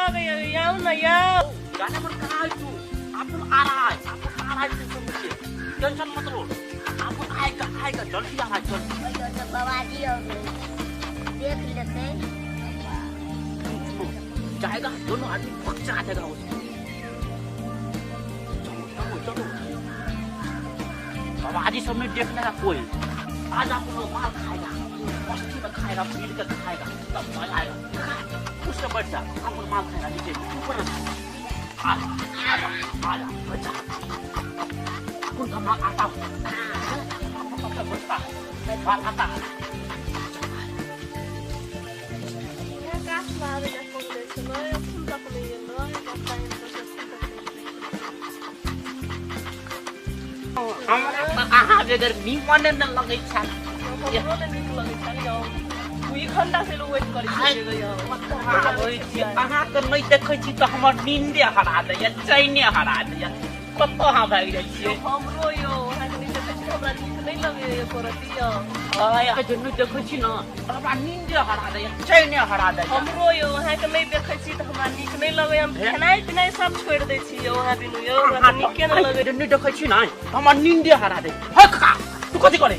लगैया, आउ न यौ। जाने मन कहाँ है तू? अपन आ रहा है, अपन आ रहा है, टेंशन मत ले, टेंशन मत लो, अपन आएगा, आएगा, जल्दी आ रहा है, जल्दी। ओइ तो बाबाजी हो गए, देख लेते। सुनो, जाएगा दोनों आदमी भग आ जाएगा उसको। चलो चलो चलो, बाबाजी सब नहीं देख लेगा कोई। आज आप लोग माल खाएगा, मस्ती में खाएगा, मिल कर खाएगा, तब मजा आएगा। उससे बैठ जा, हम लोग माल खाएगा नीचे ऊपर। आ जा आ जा आ जा, बैठ जा। कौन का माल आता है? बचता है माल आता है। गाछ लाबै लए फोन दै छलै, एखन तक नहि एलै। टाइम पर एखन तक नहि एलै। हमरा तऽ अहाँ बगैर निमन नहि लगै छल। हमरो नहि नीक लगै छल यौ। 2 घंटा से लोग वेट करै छियै यौ। आबै छी अहाँके नहि देखै छी तऽ हमर नींदे हरा दैया, चैने हरा दैया। कतऽ अहाँ भागि जाइ छियै? हमरो यौ, अहाँके नहि देखै छी, हमरा नीक नहि लगैया एको रत्ती यौ। अहाँके जे नहि देखै छी ने, हमरा नींदे हरा दैया, चैने हरा दैया। हमरो यौ, अहाँके नहि देखै छी तऽ हमरा नीक नहि लगैया। हम खेनाइ पिनाइ सब छोड़ि दै छी यौ अहाँ बिनु यौ, हमरा तऽ नीके नहि लगैया। नहि देखै छी ने, हमर नींदे हरा दै। हे काका, तू कथी करे?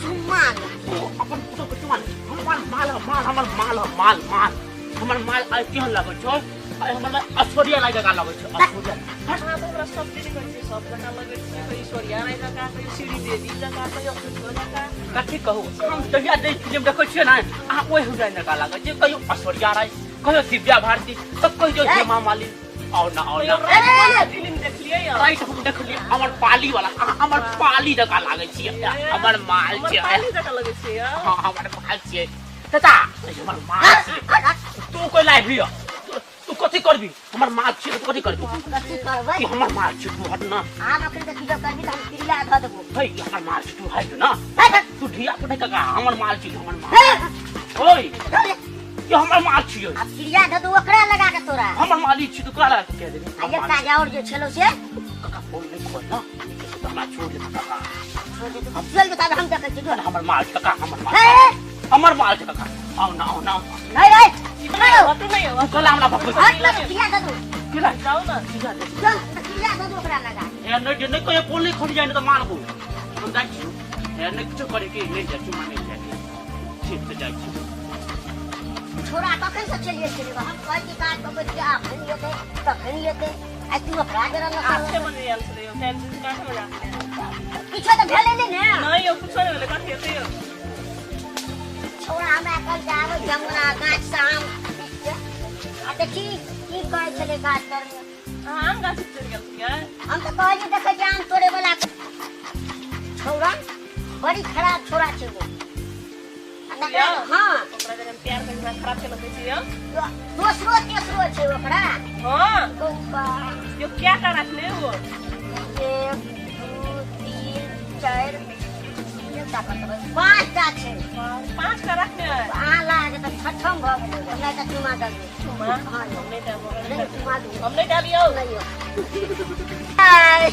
चुम्मा। तू अपन पुतोह के चुमा ले। हमर माल ह, माल, हमर माल ह, माल, माल, हमर माल आइ केहन लगै छौ? आइ हमर माल ऐश्वर्या राय जकाँ लगै छौ, ऐश्वर्या। अहाँ तऽ हमरा सब चीज कहै छियै, सब जकाँ लगै छियै। कहियो ऐश्वर्या राय जकाँ, कहियो श्रीदेवी जकाँ, कहियो किछो जकाँ। कथी कहू, हम जहिया जे फिल्म देखै छियै ने, अहाँ ओहि हिरोइन जकाँ लागै छै। कहियो ऐश्वर्या राय, कहियो दिव्या भारती, तऽ कहियो हेमा मालिनी। आओ ना, आओ कहियो ना। राति कोन फिल्म देखलियै यौ? राति हम देखलियै अमर पाली वाला। अहाँ अमर पाली जकाँ लागै छियै, हमर माल हमर छियै। पाली जकाँ लगै छियै यौ? हाँ, हमर माल छियै चाचा, हमर माल छियै। तू कोई लाइफ यौ, तू कथी करबी? हमर माल छियै, तू कथी करबी? कथी करबै? ई हमर माल छियै, तू हट ना। आब अखन तऽ किछो करबी तऽ हम क्रिया धऽ देबो। हे, ई हमर माल छियै, तू हट ना। हे, तू धिया पुता काका, हमर माल छियै, हमर माल। हे, ओए, ई हमर माल छियै। आब क्रिया धऽ दू ओकरा लगा के तोरा। हमर माल ई छियै, तू करा लगा के कह देबी? आ एकटा जे आओर जे छलो से काका, फोन नहि खोल ना, तऽ हमरा छोड़ दे काका। छोड़ दे, चल बता, हम देखै छी जो। हमर माल छै काका, हमर माल। हे, हमर माल छै काका, आउ ना, आउ ना। नहि रे, हटू नहि यौ। तू कला हमरा भगबै? हट ना, क्रिया धऽ दू। केला जाउ ने। क्रिया दे। चल, क्रिया धऽ दू ओकरा लगा। हे, नहि नहि कहियो फोन नहि खोल जाय, नहि तऽ मारबो। हम जाइ छी। हे, नहि किछो करे के नहि जाइ, चुमा नहि जाइ। ठीक से जाइ छी। छोरा कखन से चलि गेल छलै? हम कहै छी काज कऽ बैठ के, अखन एतै तखन एतै, आ तू ओकरा जरा न। 8 बजे आयल छलै यौ, टाइम से 8 बजे आयल। किछो तऽ भेलै नहि ने? नहि यौ, कुछो नहि भेलै। कथी हेतै यौ? छोरा हमरा कल से आबै जमुना गाछ से आम पीस के, आ देखी की कहै छलै गाछ तर मे। अहाँ आम गाछ चढ़ि गेल छियै? हम तऽ कहलियै देखै छियै आम तोड़े वाला छौड़ा बड़ी खराब छौड़ा छै ओ। आ नकरा। यौ? हाँ। ओकरा जखन प्यार करी हमरा खराब केना कहै छियै यौ? दोसरो तेसरो छै ओकरा। हाँ। बौआ। यौ, क्या टा राखने ओ? 1, 2, 3, 4, एकटा कतबै, 5टा छै। 5 टा राखने है? अहाँ लागे तऽ छठम भऽ गेलै। हमरा एकटा चुमा दऽ दियौ। चुमा? हाँ यौ। हम नहि देब। नहि, चुमा दियौ। हम नहि देब यौ। नहि यौ। हाय।